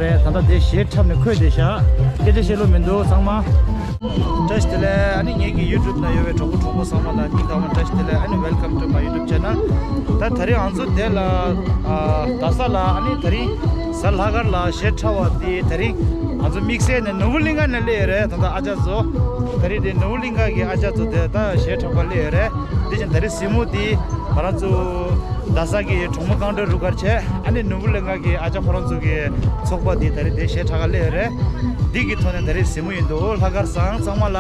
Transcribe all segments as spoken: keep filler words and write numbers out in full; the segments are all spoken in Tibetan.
རེད། ད་ལྟ་དེ་གཞས་འཁྲབ་ནས་འཁོད་བསྡད་ཤག་སྐད་ཆ་བཤད་ལོ་མི་འདུག་ཚང་མ། བཀྲ་ཤིས་བདེ་ལེགས། ཨ་ནི་ངེད་ཀྱི་YouTube་ནང་ཡོད་པའི་གྲོགས་པོ་གྲོགས་མོ་ཚང་མ་ལ་སྙིང་ཐག་པ་བཀྲ་ཤིས་བདེ་ལེགས། ཨ་ནི་welcome to my YouTube channel། ད་དེ་རིང་ང་ཚོ་དེ་ལ་ཨ་རྡ་ས་ལ། ཨ་ནི་དེ་རིང་གཟའ་ལྷག་དཀར་ལ་གཞས་འཁྲབ་པ་དེ་དེ་རིང་ང་ཚོ་དམིགས་བསལ་ནས་ནོར་བུ་གླིང་ཁ་ནས་སླེབས་ཡོད་རེད། ད་ལྟ་ཨ་ཅག་ཚོ་དེ་རིང་དེ་ནོར་བུ་གླིང་ཁ་གི་ཨ་ཅག་ཚོ་དེ་ད་གཞས་འཁྲབ་པ་སླེབས་ཡོད་རེད། དེ་བཞིན་དེ་རིང་གཟིགས་མོ་དེ་ང་རང་ཚོ་རྡ་ས་གི་གྲོགས་མོ་རྐང་བྲོ་རུ་སྒར་བྱས། ཨ་ནི་ནོར་བུ་གླིང་ཁ་གི་ཨ་ཅག་ཁོ་རང་ཚོ་གི་ཚོགས་པ་དེ་ད་རེས་དེ་གཞས་འཁྲབ་ག་སླེབས་ཡོད་རེད། འདི་གི་ཐོག་ནས་ད་རེས་གཟིགས་མོ་ཡིན་འདུག་ལྷག་དཀར་བཟང་ཚང་མ་ལ།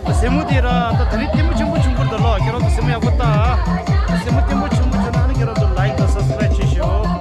གཟིགས་མོ་དེ་ར་ད་ད་རེས་ལྟད་མོ་ཆེན་པོ་བྱུང་གི་འདུག་ལོ། ཁྱེད་རང་ཚོ་གཟིགས་མོ་ཡག་པོ་ལྟ། གཟིགས་མོ་ལྟད་མོ་ཆེན་པོ་བྱུང་ན་ཨ་ནི་ཁྱེད་རང་ཚོ་like་དང་subscribe་བྱེད་ཤོག་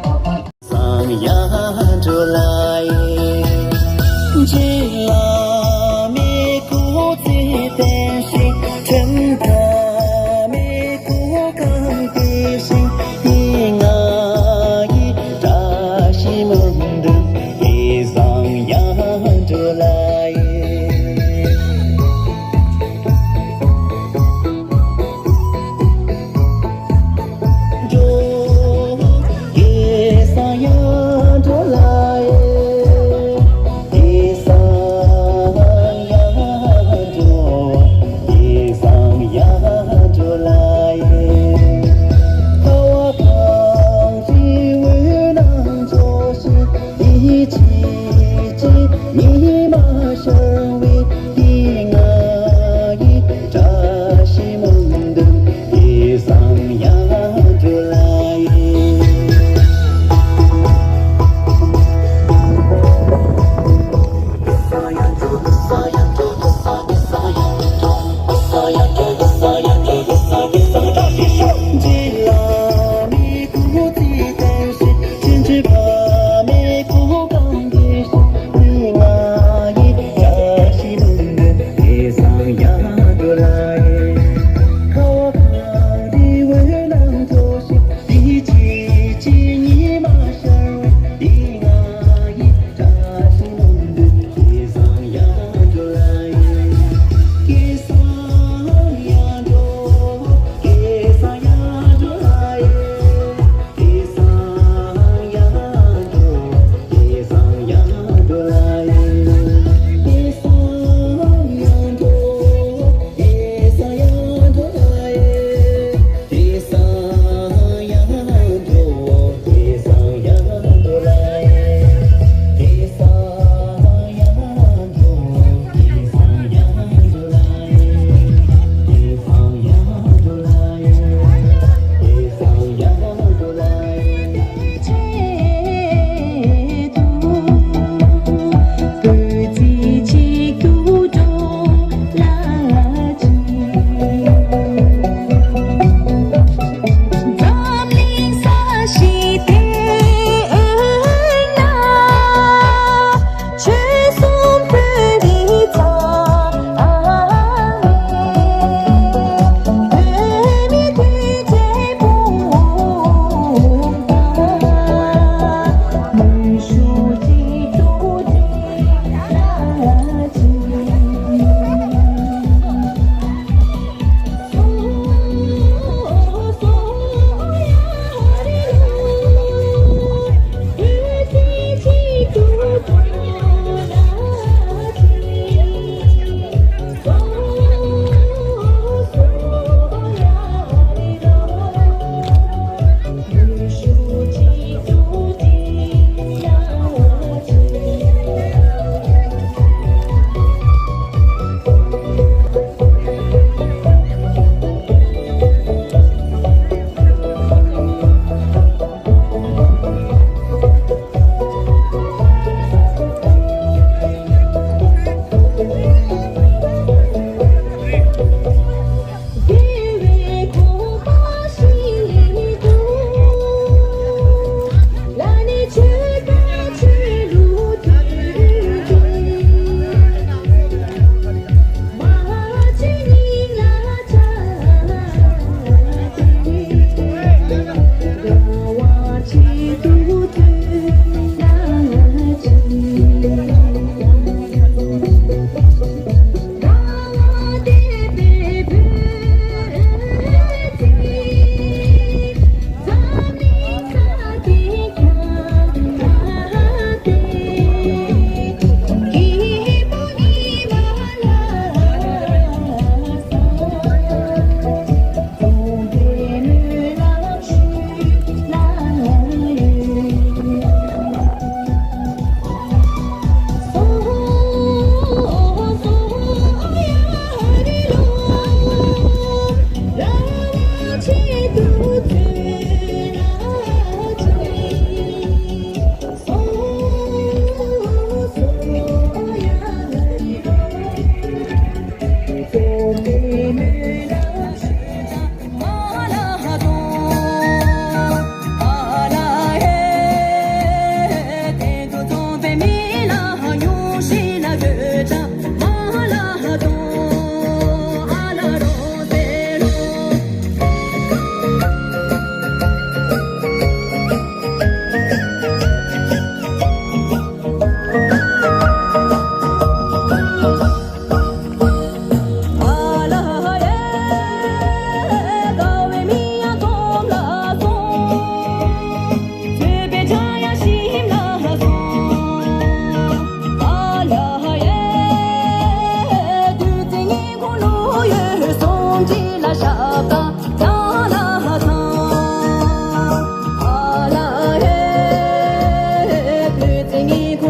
ཁྱེད་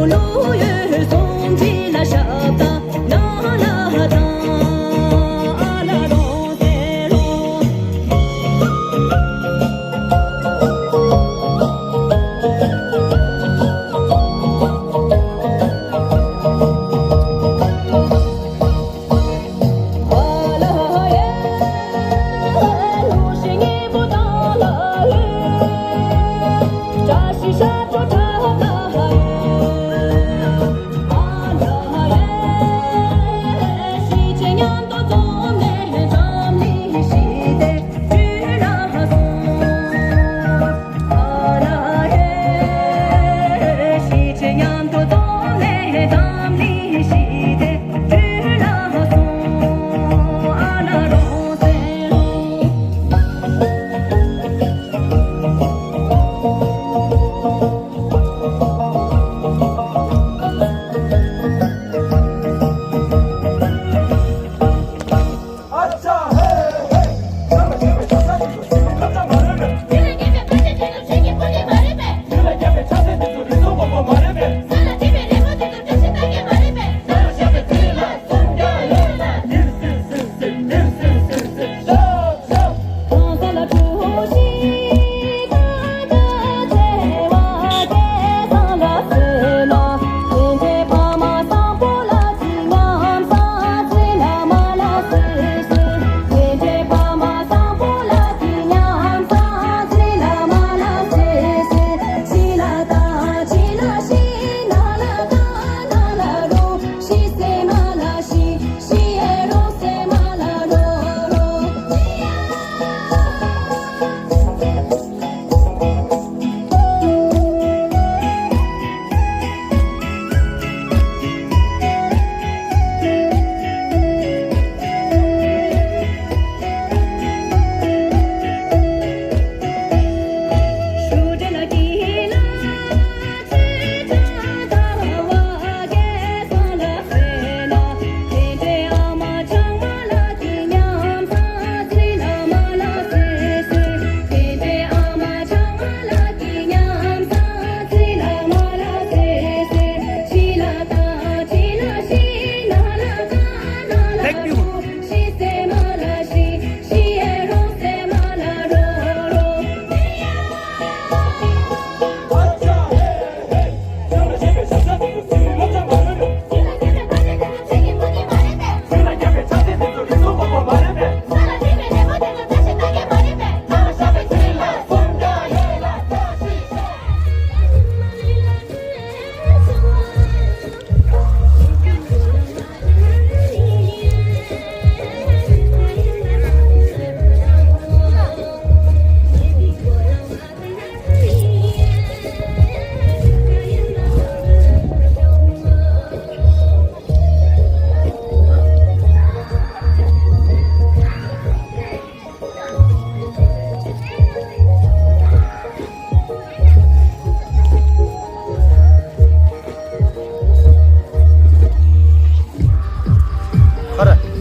རང་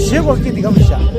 ཞེ་གོ་སྐད་འདི་ག་མི་ཤ།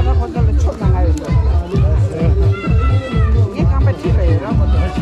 ང་ཁོ་ཚོ་ལ་ཆོབ་གནང་ང་ཡོད་འདུག་ངས་རྐང་པ་ཁྲིད་ལ་ཡོད་ར་ཁོ་ཚོ།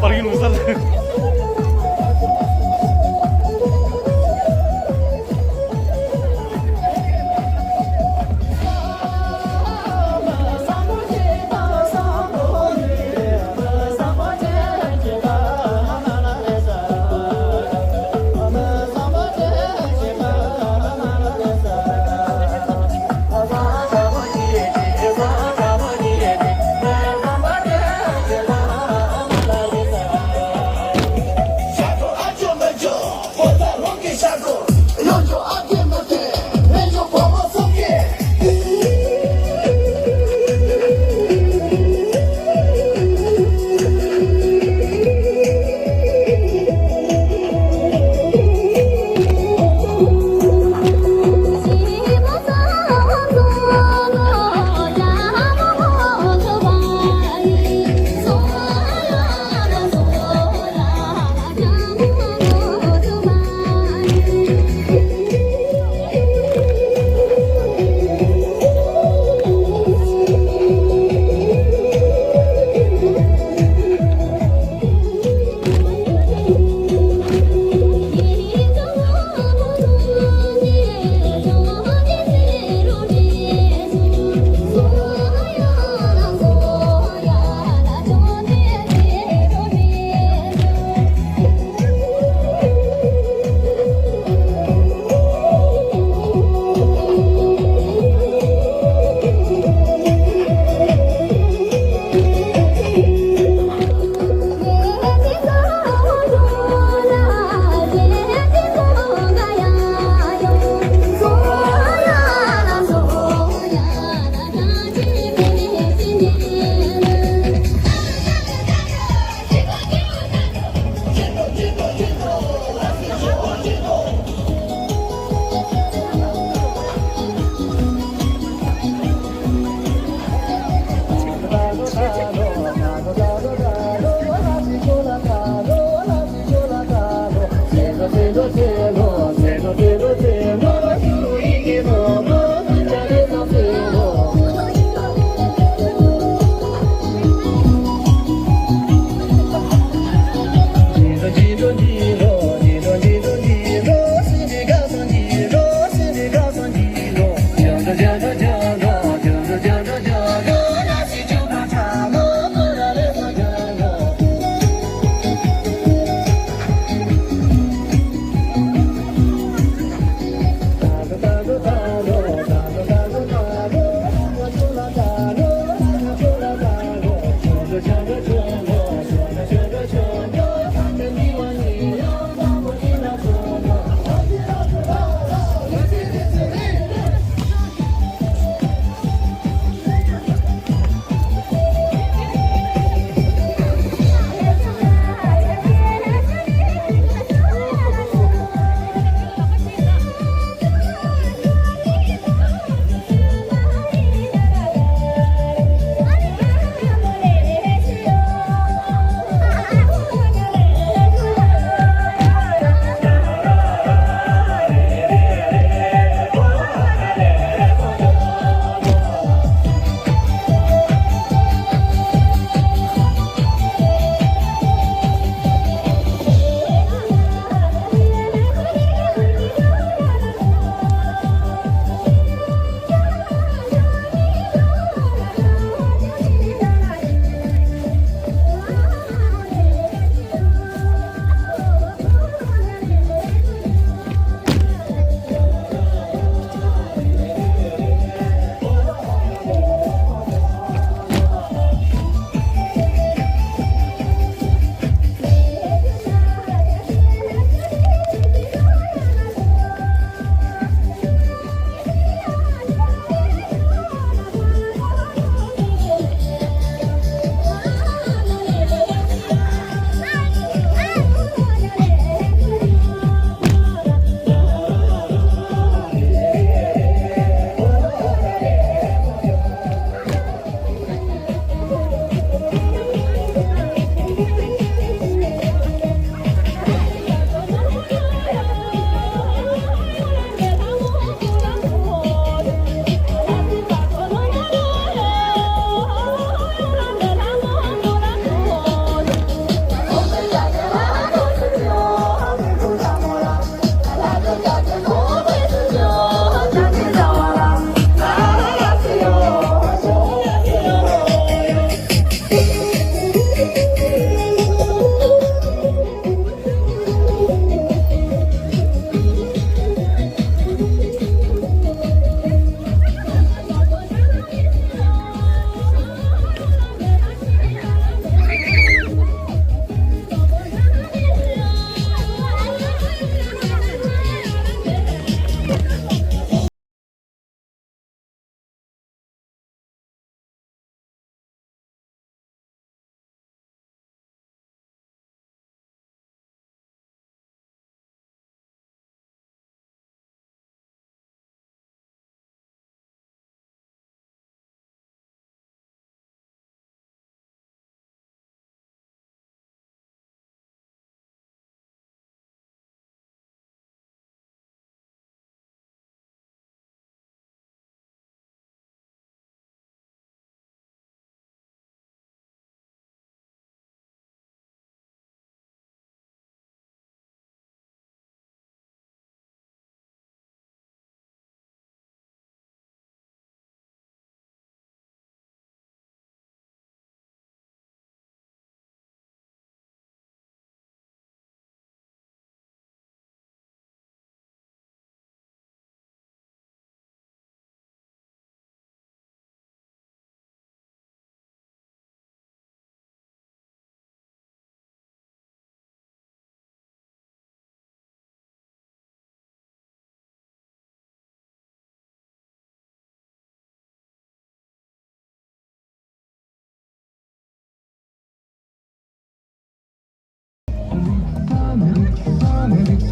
པར་གྱི་ལུགས་སྲོལ།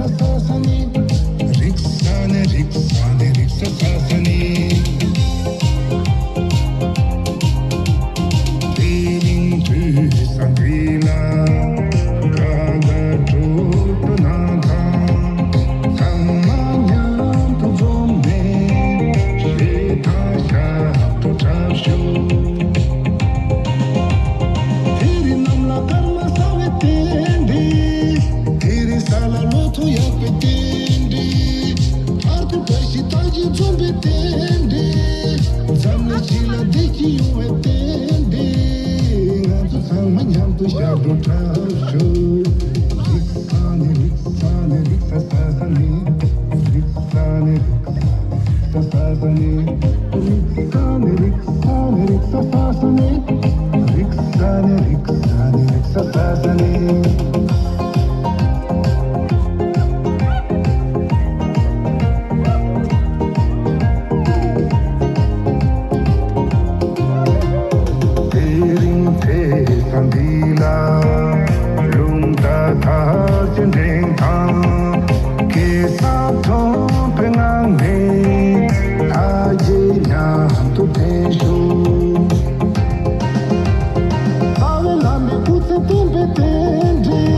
ས་ས་ནི། རིག་ས་ནི་རིག་ས་ནི་རིག་ས་ས་ས་ནི། དེ་རིང་དུས་སང་འདི་ལ་དགའ་དགའ་སྤྲོ་སྤྲོ་གནང་དང་། ཚང་མ་མཉམ་དུ་འཛོམས་ནས་ཞེ་དྲག་ཞབས་བྲོ་འཁྲབ་ཤོག་དེ་རིང་གནམ་ལ་སྐར་མ་གསལ་བའི་རྟེན་འབྲེལ། དེ་རིང་ས་ལ་ལོ་ཐོ་ཡག་པའི་རྟེན་འབྲེལ། བར་དུ་བཀྲ་ཤིས་རྟགས་ཅན་འཛོམས་པའི་རྟེན་འབྲེལ། འཛམ་གླིང་སྤྱི་ལ་བདེ་སྐྱིད་ཡོང་བའི་རྟེན་འབྲེལ། ང་ཚོ་ཚང་མ་མཉམ་དུ་ཞབས་བྲོ་འཁྲབ་ཤོག་རིག་ས་ནི་རིག་ས་ནི་རིག་ས་ས་ས་ནི། རིག་ས་ནི་རིག་ས་ས་ས་ནི། རིག་ས་ནི་རིག་ས་ནི་རིག་ས་ས་ས་ནི། རིག་ས་ནི་རིག་ས་ནི་རིག་ས་ས་ས་ནི། དེ་རིང་ཚེས་གྲངས་འདི་ལ་རླུང་རྟ་དར་ཅན་འགྲེང་དང་། སྐལ་བཟང་མཐོན་པོའི་ངང་ནས་ལྷ་རྗེ་མཉམ་དུ་འཕེན་ཤོག་རྩ་བའི་བླ་མའི་སྐུ་ཚེ་བརྟན་པའི་རྟེན་འབྲེལ།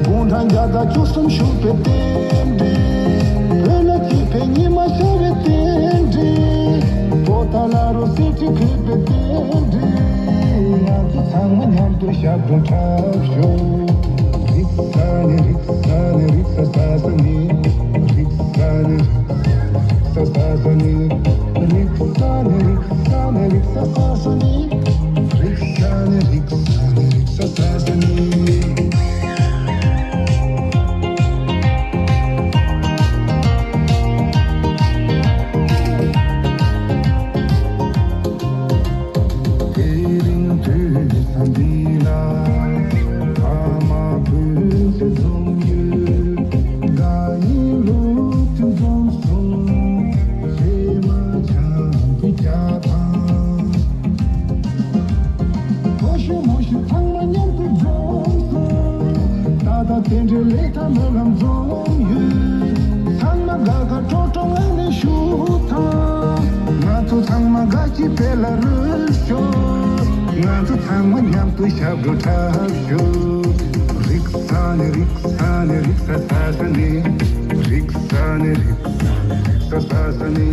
དགུང་གྲངས་བརྒྱ་དང་བཅུ་གསུམ་བཞུགས་པའི་རྟེན་འབྲེལ། བོད་ལ་སྐྱིད་པའི་ཉི་མ་ཤར་བའི་རྟེན་འབྲེལ། པོ་ཏཱ་ལ་རུ་གསེར་ཁྲི་འཁོད་པའི་རྟེན་འབྲེལ། ང་ཚོ་ཚང་མ་མཉམ་དུ་ཞབས་བྲོ་འཁྲབ་ཤོག་རིག་ས་ནི་རིག་ས་ནི་རིག་ས་ས་ས་ནི། རིག་ས་ནི་རིག་ས་ནི་རིག་ས་ས་ས་ནི། རིག་ས་ནི་རིག་ས་ནི་རིག་ས་ས་ས་ནི། རིག་ས་ནི་རིག་ས་ནི་རིག་ས་ས་ས་ནི། དེ་རིང་དུས་སང་འདི་ལ་ཕ་མ་བུ་ཚོ་འཛོམས་ཡོད། དགའ་ཉིན་ལུག་ཐུན་འཛོམས་སོང་། བྱེ་མ་ཆང་གི་ཇ་དང་། ཕོ་ཤུ་མོ་ཤུ་ཚང་མ་མཉམ་དུ་འཛོམས་སོང་། ད་ལྟ་དེ་འདྲའི་ལས་དང་སྨོན་ལམ་འཛོམས་ཡོད། ཚང་མ་དགའ་དགའ་སྤྲོ་སྤྲོ་ངང་ནས་བཞུགས་དང་། ང་ཚོ་ཚང་མ་དགའ་སྐྱིད་དཔལ་ལ་རོལ་ཤོག་ང་ཚོ་ཚང་མ་མཉམ་དུ་ཞབས་བྲོ་འཁྲབ་ཤོག་རིག་ས་ནི་རིག་ས་ནི་རིག་ས་ས་ས་ནི། རིག་ས་ནི་རིག་ས་ནི་རིག་ས་ས་ས་ནི།